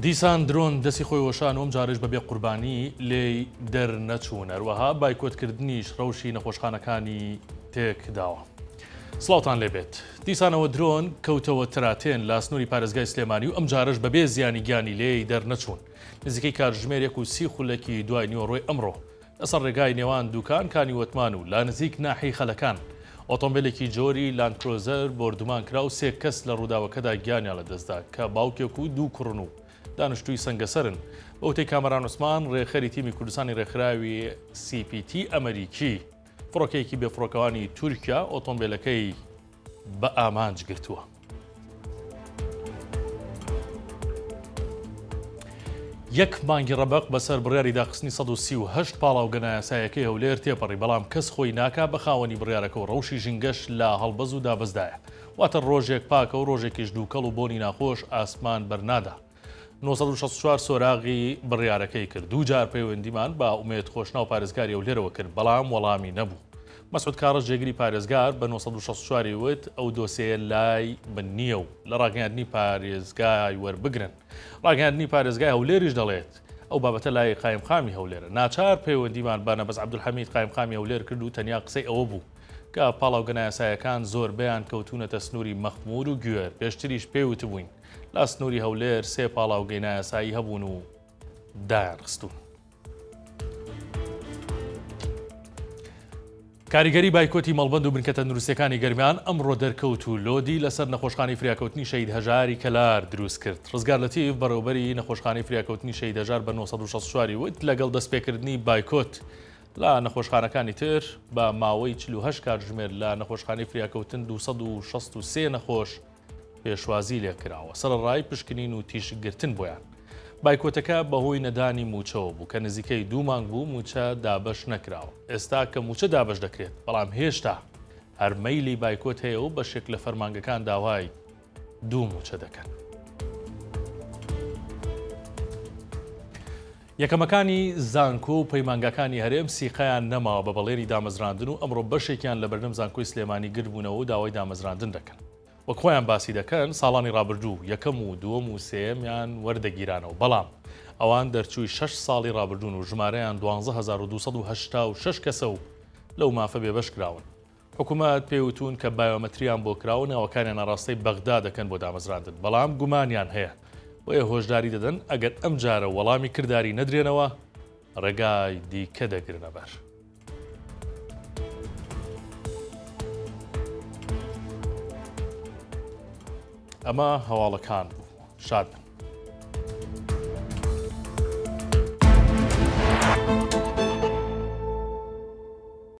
دیسان درۆن دەستی خۆی وەشان و ئەمجارەش بەبێ قوربانی لێی دەرنەچوون، هەروەها بایکۆتکردنیش ڕەوشی نەخۆشخانەکانی تێکداوە. سڵاوتان لێبێت. دیسانەوە درۆن کەوتەوە تراتێن لە سنووری پارێزگای سلێمانی و ئەمجارەش بەبێ زیانی گیانی لێی دەرنەچوون. نزیکەی کاتژمێر یەک و سی خولەکی دوای نیوەڕۆی ئەمڕۆ لەسەر ڕێگای نێوان دوکان کانی وەتمان و لە نزیک ناحیەی خەلەکان ئۆتۆمبێلێکی جۆری لاندکرۆزەر بۆردومان کرا و سێ کەس لە ڕووداوەکەدا گیانیان لەدەستدا کە باوکێک و دوو کوڕن و دانیشتووی سەنگەسەرن. بە وتەی کامەران عوسمان ڕێکخەری تیمی کوردستانی ڕێکخراوی CPT ئەمەریکی، فڕۆکەیەکی بێفڕۆکەوانی تورکیا ئۆتۆمبێلەکەی بە ئامانج گرتووە. یەک مانگی ڕەبەق بەسەر بڕیاری داخستنی 138 پاڵاوگە نایاسایەکەی هەولێر تێپەڕی، بەڵام کەس خۆی ناکا بە خاوەنی بڕیارەکە و ڕەوشی ژینگەش لە هەڵبەز و دابەزدایە. واتە ڕۆژێک پاکە و ڕۆژێکیش دووکەڵ و بۆنی ناخۆش ئاسمان بەرنادا. 964 سۆراغی بڕیارەکەی کرد. دوو جار پەیوەندیمان بە ئومێد خۆشناو پارێزگاری هەولێرەوە کرد، بەڵام وەڵامی نەبوو. مەسعود کاڕەش جێگری پارێزگار بە 964 ی وت، ئەو دۆسێیە لای من نییە و لە ڕاگەیاندنی پارێزگای وەربگرن. ڕاگەیاندنی پارێزگای هەولێریش دەڵێت، ئەو بابەتە لای قایمقامی هەولێرە. ناچار پەیوەندیمان بە نەبەز عەبدولحەمید قایمقامی هەولێر کرد و تەنیا قسەی ئەوە بوو کە پاڵاوگە نایاسایەکان زۆربەیان کەوتوونەتە سنووری مەخموور و گوێر، پێشتریش پێی وتبووین لە سنووری هەولێر سێ پاڵاوگەی نایاسایی هەبوون و دایانخستوون. کاریگەری بایکۆتی مەڵبەند و بنکە تەندروستیەکانی گەرمیان ئەمڕۆ دەرکەوت و لۆدی لەسەر نەخۆشخانەی فریاکەوتنی شەهید هەژاری کەلار دروست کرد. ڕزگار لەتیف بەڕێوەبەری نەخۆشخانەی فریاکەوتنی شەهید هەژار بە 964 وت لەگەڵ دەستپێکردنی بایکۆت لە نەخۆشخانەکانی تر بە ماوەی 48 کاتژمێر لە نەخۆشخانەی فریاکەوتن 263 نەخۆش پێشوازی لێکراوە سەرەڕای پشکنین و تیشک گرتن بۆیان. بایکۆتەکە بەهۆی نەدانی مووچەوە بوو کە نزیکەی دوو مانگ بوو مووچە دابەش نەکراوە. ئێستا کە مووچە دابەش دەکرێت، بەڵام هێشتا هەر مەیلی بایکۆت هەیە و بەشێک لە فەرمانگەکان داوای دوو مووچە دەکەن. یەکەمەکانی زانکۆ و پەیمانگاکانی هەرێم سیقەیان نەماوە بە بەڵێنی دامەزراندن و ئەمڕۆ بەشێکیان لەبەردەم زانکۆی سلێمانی گردبوونەوە و داوای دامەزراندن دەکەن. وەک خۆیان باسی دەکەن ساڵانی ڕابردوو یەکەم و دووەم و سێیەمیان وەردەگیرانەوە، بەڵام ئەوان دەرچووی شەش ساڵی ڕابردوون و ژمارەیان 12286 کەسە و لەو مافە بێبەش کراون. حکومەت پێی وتوون کە بایۆمەتریان بۆ کراوە و ناوەکانیان ئاڕاستەی بەغدا دەکەن بۆ دامەزراندن، بەڵام گومانیان هەیە، بۆیە هۆشداری دەدەن ئەگەر ئەمجارە وەڵامی کرداری نەدرێنەوە ڕێگای دیکە دەگرنەبەر. ئەمە هەواڵەکان بوو. شاد بن.